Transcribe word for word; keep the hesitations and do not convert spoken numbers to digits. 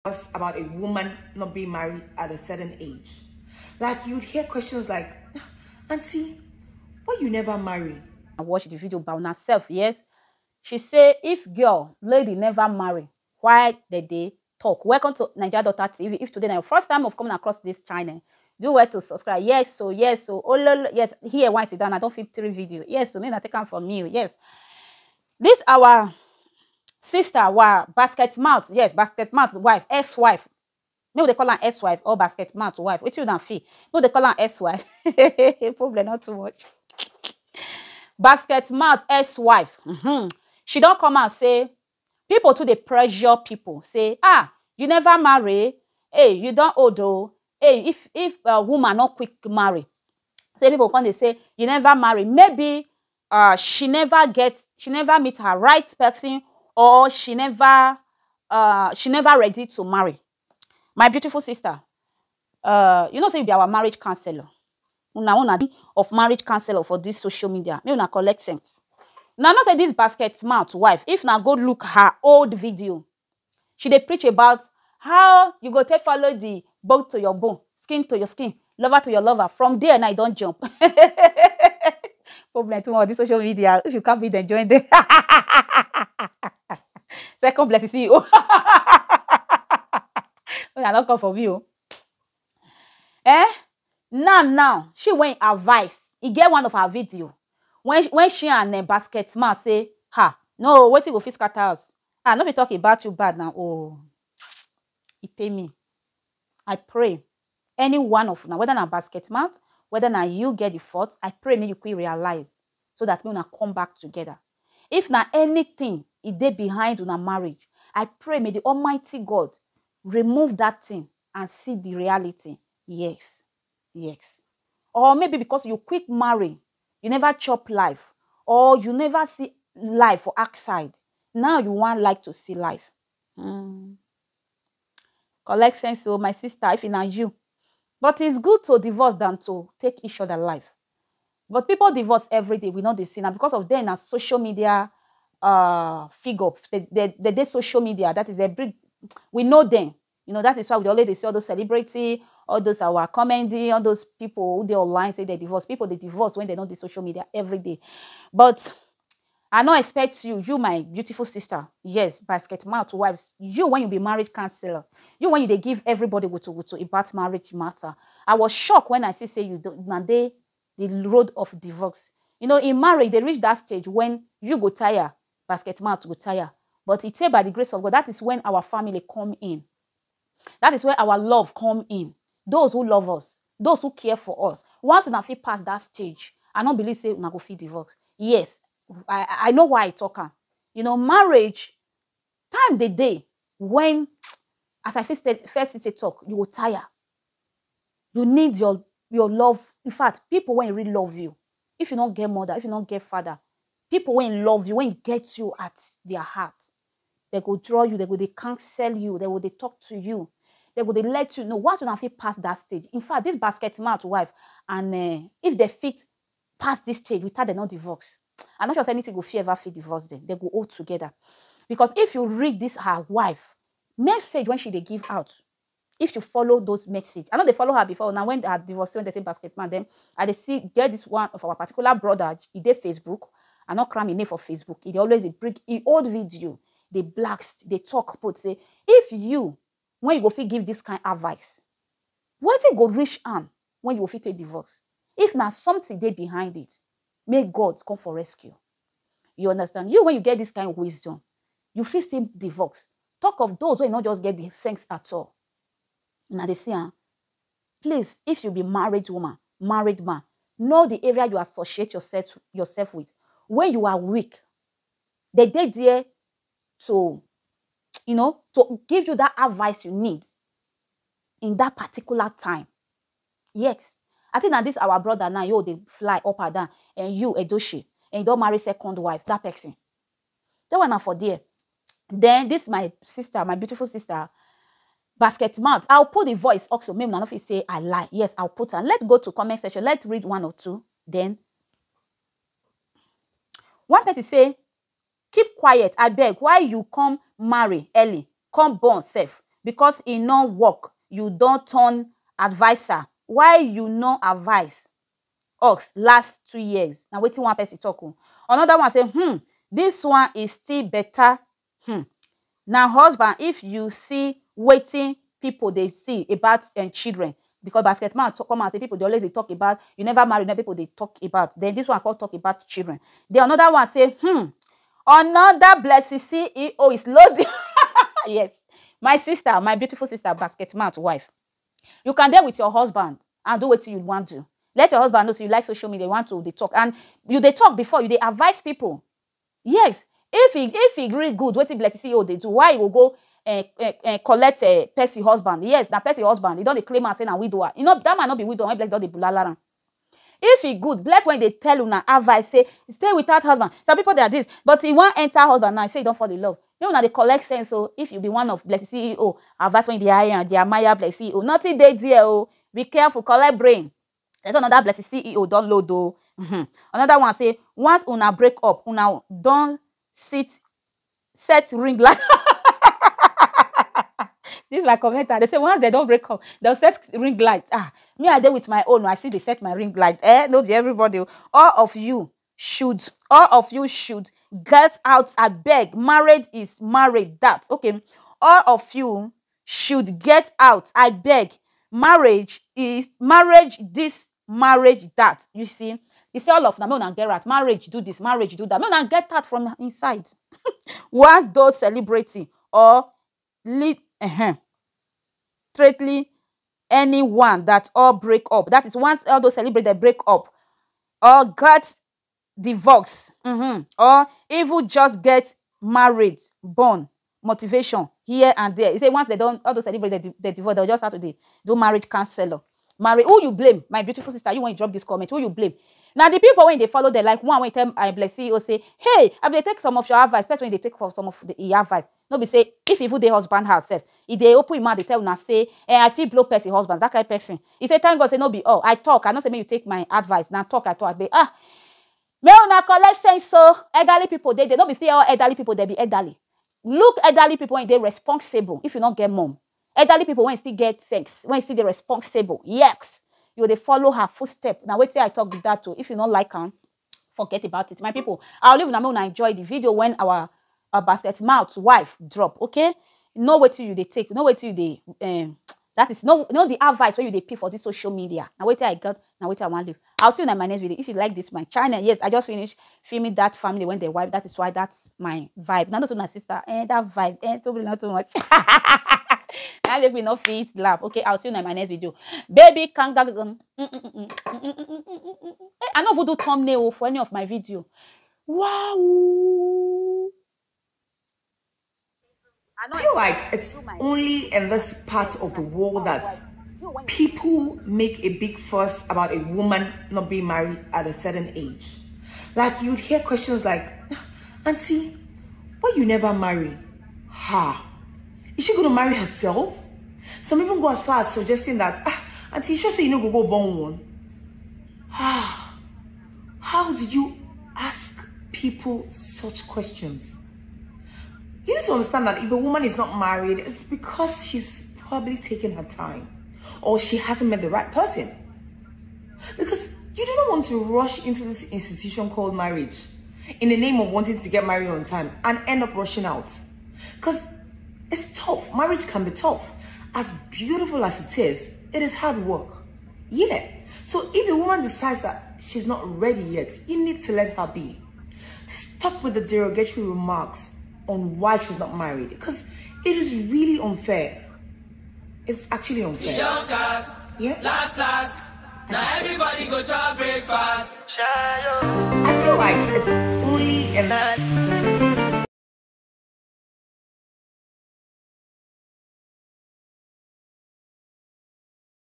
Us about a woman not being married at a certain age. Like, you'd hear questions like, "Auntie, why you never marry?" And watch the video by una self, yes. She say if girl, lady never marry, why dem dey talk? Welcome to Naija Daughter T V. If today na your first time of coming across this channel, do well to subscribe. Yes, so yes, so oh lo lo, yes, here one sit down, I don fit three video. Yes, so make una take am from me, yes. This our sister, wa basket mouth, yes, basket mouth wife, ex-wife. Make we dey call am ex-wife or basket mouth wife. Wetin una feel? Make we dey call am ex-wife. Problem not too much. Basket mouth ex-wife. Mhm. She don come out say people too dey pressure people. Say, ah, you never marry. Hey, you don old o. Hey, if if a woman no quick marry, say people come dey say you never marry. Maybe uh she never get, she never meet her right person, or she never uh she never ready to marry. My beautiful sister, uh you know say you be our marriage counselor. Una una of marriage counselor for this social media. Make una collect sense. Una know say this basket mouth wife, if na go look her old video, she dey preach about how you go take follow the bone to your bone, skin to your skin, lover to your lover. From there, now you don jump. Problem too much. This social media, if you can't be there, join them. Second blessing, C E O. Una don come for me o. Eh? Now, now, she went advice. E get one of her video when when she and uh, basket man say, ha, no, wetin go fit scatter us? I no fit talk about you bad now. Oh, e pain me. I pray any one of una, whether na basket mouth, whether na you get the fault, I pray make you quick realize so that make una come back together. If na anything e dey behind una marriage, I pray may the Almighty God remove that thing and see the reality. Yes, yes. Or maybe because you quick marry, you never chop life, or you never see life for outside. Now you want like to see life. Hmm. Collect sense, oh my sister, if na you. But it's good to divorce than to take each other life. But people divorce every day. We know they see now because of them na social media uh figure. They they they dey social media. That is they bring. We know them. You know that is why we always dey see all those celebrity, all those our comedy, all those people who dey online say they divorce. People dey divorce when they know the social media every day. But I no expect you, you my beautiful sister. Yes, basket mouth wives. You when you be marriage counselor, you when you dey give everybody wutu wutu about marriage matter. I was shocked when I see say you do na dey the road of divorce. You know, in marriage, they reach that stage when you go tire, basket mouth go tire. But it's by the grace of God. That is when our family come in. That is where our love come in. Those who love us, those who care for us. Once una fit pass that stage, I no believe say una go fit divorce. Yes, I I know why I talk am. You know, marriage time dey dey when, as I fit say, first say talk, you go tire. You need your your love. In fact, people when really love you, if you don't get mother, if you don't get father, people when love you, when get you at their heart, they go draw you, they go they counsel you, they go they talk to you, they go they let you know. Once una fit pass that stage, in fact, this basket mouth wife, and uh, if they fit pass this stage without they not divorce, I not sure say anything go fit ever fit divorce them. They go all together, because if you read this her wife message when she they give out, if you follow those message, I know they follow her before. Now when her divorce, when they say basket man, then I dey see get this one of our particular brother. He dey Facebook. I not cram him name for Facebook. He dey always dey bring he old video. They blacks, they talk, put say if you when you go fit give this kind advice, wetin go reach am when you go fit take divorce? If na something dey behind it, make God come for rescue. You understand? You when you get this kind of wisdom, you fit still divorce. Talk of those wey no just get the sense at all. Una dey see am. Please, if you be married woman, married man, know the area you associate yourself yourself with. When you are weak, they dey there to, you know, to give you that advice you need in that particular time. Yes. I think that this our brother now, you they fly up and down, and you Edoshi, and you don't marry second wife, that person. That one na for there. Then this my sister, my beautiful sister, basket mouth. I'll put the voice also. Maybe none of you say I lie. Yes, I'll put her. Let's go to comment section. Let's read one or two. Then one person say, keep quiet, I beg. Why you come marry early? Come born sef. because e no work, you don turn adviser. Why you no advise us last two years? Na wetin one person talk o. Another one say, hmm, this one is still better. Hmm. Na husband, if you see wetin people dey see about um, children, because basket man talk come out say people dey always dey talk about, you never marry, na people dey talk about. Then this one come talk about children. The another one say, hmm, another blessing C E O is loading. Yes, my sister, my beautiful sister, basket mouth wife. You can dey with your husband and do wetin you wan do. Let your husband know say you like social media, you want to dey talk, and you dey talk before, you dey advise people. Yes, if he if he gree good wetin blessing C E O dey do, why he go go uh, uh, uh, collect uh, person husband? Yes, na person husband. He don dey claim am say na widower. You know that man no be widow when blessing don dey bulala am. If he good, bless when they tell una advice say stay without husband. Some people they are this, but he wan enter husband now. He say he don fall in love. Make una dey collect sense. So if you be one of blessing C E O, advice when they hire and they admire blessing C E O, nothing dey there. Oh, be careful, collect brain. There's another blessing C E O don load though. Mhm. Another one say once una break up, una don sit set ring light. This is my commenter. They say once they don't break up, they'll set ring light. Ah, me I dey with my own. I see they set my ring light. Eh, no be everybody. Oh. All of you should, all of you should get out. I beg. Marriage is marriage. That okay. All of you should get out. I beg. Marriage is marriage. This marriage that. You see, he say all of them. Make una get out. Marriage do this. Marriage do that. Make una get out from inside. Once those celebrating or lead uh-huh, straightly anyone that all break up. That is once all those celebrate they break up or got divorce, mm-hmm, or even just get married, born, motivation here and there. He say once they don't all those celebrate they, di- they divorce, they'll just have to dey do marriage counselor. Marry who you blame, my beautiful sister. You when you drop this comment, who you blame? Now the people when they follow, they like one when tell I bless C E O say, hey, I will take some of your advice. Person when they take for some of the e advice. No be say if even the husband herself, if they open him mouth, they tell una say, eh, I feel blow person husband, that kind of person. He say, thank God, say no be all. I talk, I know say me you take my advice. Now talk, I talk, I be ah. May una collect sense so elderly people they they no be say all elderly people they be elderly. Look elderly people when they responsible if you not get mom. Elderly people when still get sex, when still they responsible. Yes. You they follow her footstep. Now wait till I talk with that too. If you not like her, forget about it. My people, I'll leave now. When I enjoy the video when our, our basket mouth wife drop, okay? Know what you they take, know what you they um that is no no the advice when you they pay for this social media. Now wait till I got now wait till I want leave. I'll see you in my next video. If you like this my channel, yes, I just finished filming that family when they wife. That is why that's my vibe. Now not my sister, eh, that vibe, eh, too not too much. That make me not fit laugh. Okay, I'll see you in my next video. Baby kangagan. Eh, I no even do thumbnail for any of my video. Wow. I feel like it's only in this part of the world that people make a big fuss about a woman not being married at a certain age. Like you'd hear questions like, Auntie, why you never marry? Ha! Is she gonna marry herself? Some even go as far as suggesting that, ah, Auntie, you sure say you no go go born one? Ah, how do you ask people such questions? You need to understand that if a woman is not married, it's because she's probably taking her time or she hasn't met the right person. Because you do not want to rush into this institution called marriage in the name of wanting to get married on time and end up rushing out. Because it's tough. Marriage can be tough. As beautiful as it is, it is hard work. Yeah. So if a woman decides that she's not ready yet, you need to let her be. Stop with the derogatory remarks on why she's not married, because it is really unfair. It's actually unfair. Young cars, yeah? Last, last. Now everybody go to breakfast. I feel like it's only in